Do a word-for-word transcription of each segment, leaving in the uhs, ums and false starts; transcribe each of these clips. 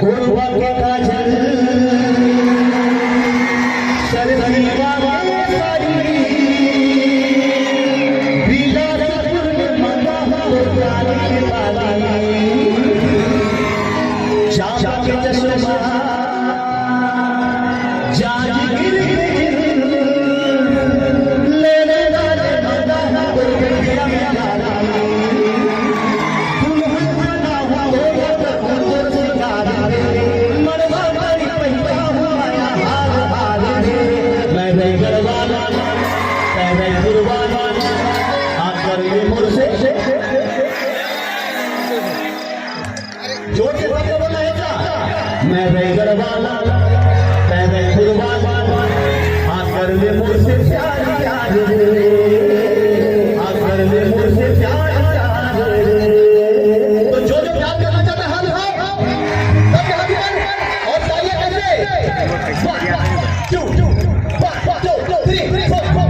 कोरबा के काजल, सरसरिया के साड़ी, बिलासपुर में मंदा हो प्यार के बाली, चांपा के चश्मा, जांजगीर के झील, लेने वाले मंदा हो प्यार के बाली। मैं रैगढ़ वाला, मैं रैपुर वाला, आप कर ले मोर से। जोर से सबको बोलना है क्या? मैं रैगढ़ वाला, मैं रैपुर वाला, आप कर ले मोर से प्यार, प्यार रे। आप कर ले मोर से प्यार, प्यार रे। तो जो जो प्यार करना चाहता है, हाथ उठाओ। सबके हाथ ऊपर और तालियां कैसे? One, two, one, two, three, four, four।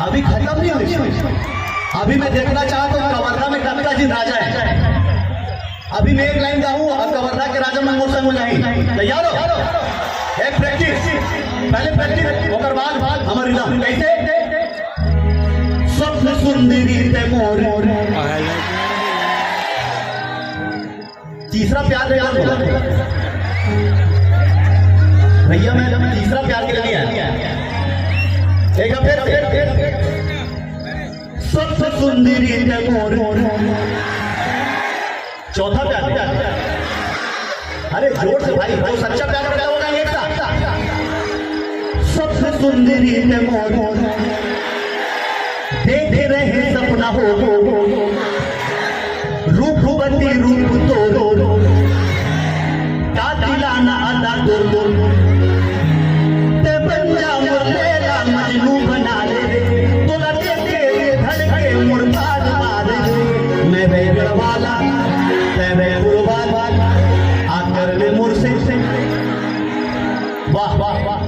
अभी खत्म नहीं हुई। अभी मैं देखना चाहता हूँ, कवर्धा में कतका झिन राजा है। अभी मैं एक लाइन गाऊँ और कवर्धा के राजा मन मोर संग हो जाही। तैयार हो? एक प्रैक्टिस, पहले प्रैक्टिस, ओकर बाद, बाद हमर रिदम। कैसे? स्वप्न सुंदरी ते मोर। तीसरा प्यार के लिए बोला। भैया, मैं तीसरा प्यार के लिए नहीं आया। एक बार फिर, फिर, फिर। स्वप्न सुंदरी ते मोर। चौथा प्यार। अरे जोर से भाई, वो सच्चा प्यार करता होगा एक साथ। स्वप्न सुंदरी ते मोर। देखे रहे सपना हो, रूपवती रूप तोर। का दिलाना अदा तोर। ते बन जा मोर लैला मजनू बना ले। तोला देख के धड़के मोर बाल बाल। मैं रैगढ़ वाला, ते रैपुर वाला, आकर ले मोर से। वाह, वाह, वाह।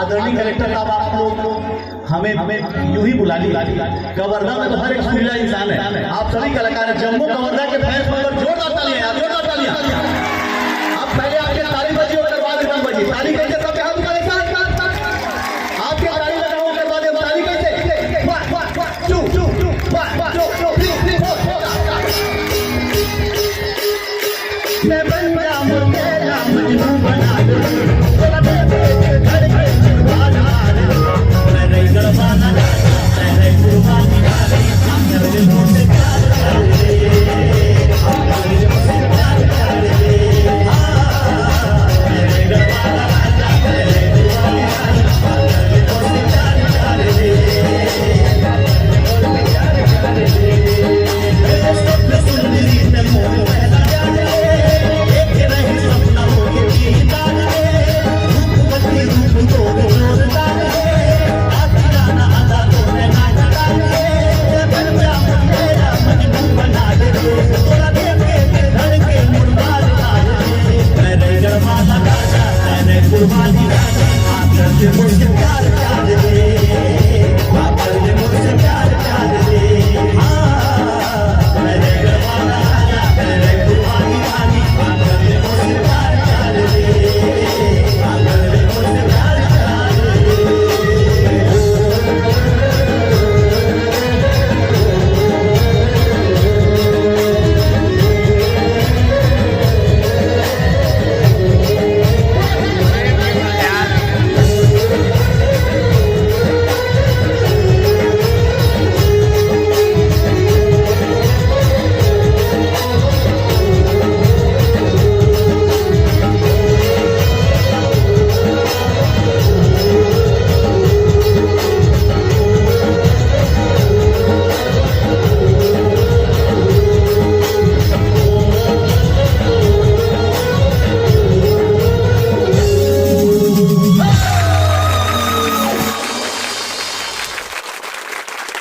आदरणीय कलेक्टर साहब, आप लोग हमें, हमें यूं ही बुला ली। कवर्धा में तो हर एक सुरीला इंसान है। आप सभी कलाकार हैं, जम्मू कवर्धा के फैंस पर जोरदार तालियां यार, जोरदार तालियां। आप पहले आपके ताली बजी, ओकर बाद रिदम बजी। ताली कैसे? सबके हाथ उठा ले, साथ, साथ, साथ। आपके ताली लगाओ, ओकर बाद हम ताली कैसे? One, one, one, two, two, two, one, one, two, two, three, three, four, four। मैं बन गया मोर लैला मजनू बना दे। तोला देख के धड़के जुबान आ रे। मैं रैगढ़ वाला राजा, मैं रैपुर वाली रानी।